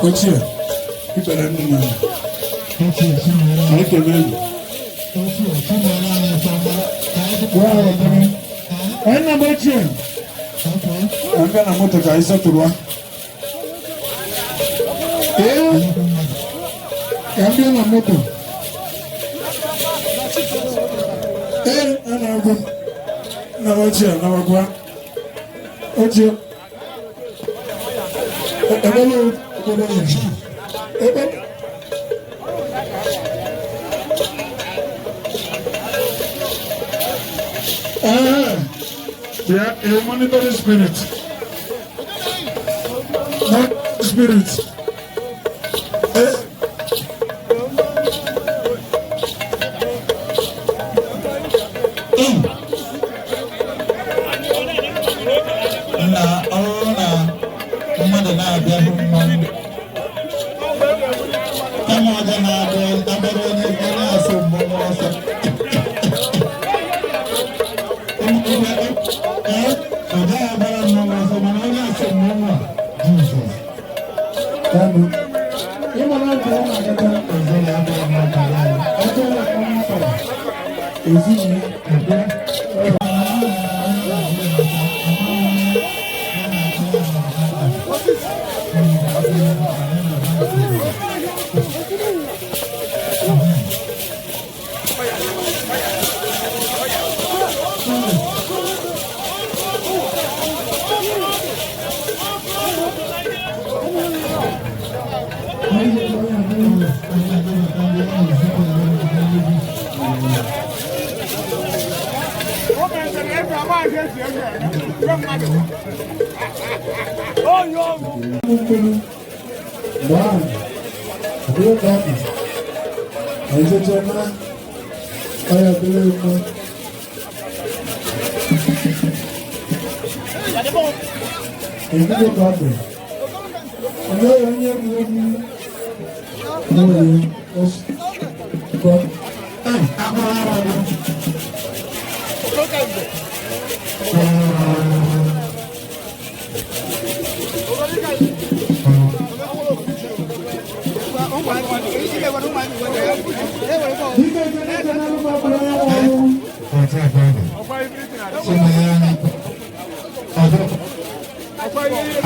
Ochie, ikpere nnu na anyị kelee gị. Anyị na ochie, ka m bịa na moto ka anyị setụrụ. Ee, ka m bịa na moto. Ee, a na-agụ nna m ochie anabakwa. Ochie, ebele ebele ebe. Ee, bịa, a monitoring spirit. Monitoring spirit. Ee. Nna, ọ bụrụ na mmadụ na-abịa hụ mmanwụ, kama ọ ga na-abịa abịara onye onye asụ mmọnwụ ọsọ, ọ gaghị agbara mmanwụ ọsọ, mana onye asụ mmọnwụ a, Jizọs. Kanu. Ịmara nke ọ na-agata ọzọ ya abụọ n'ọbara ya. Ọjọ́ ọmọ sọ̀rọ̀. Èzí ni ẹgbẹ́. Mkpụrụ mgbe ahụ, ọ bụrụ ka ọ dị, anyị jeche na ọya dịrị mma. Ezigbo ka ọ dị. Olee onye bụ egwu nwere ọsọ? Dike ekele ekele alụkọ ọbụla ya nwụrụ.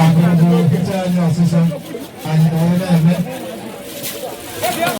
Akụrụngwa nkịta anyị ọsịsọ anyị wee na-eme.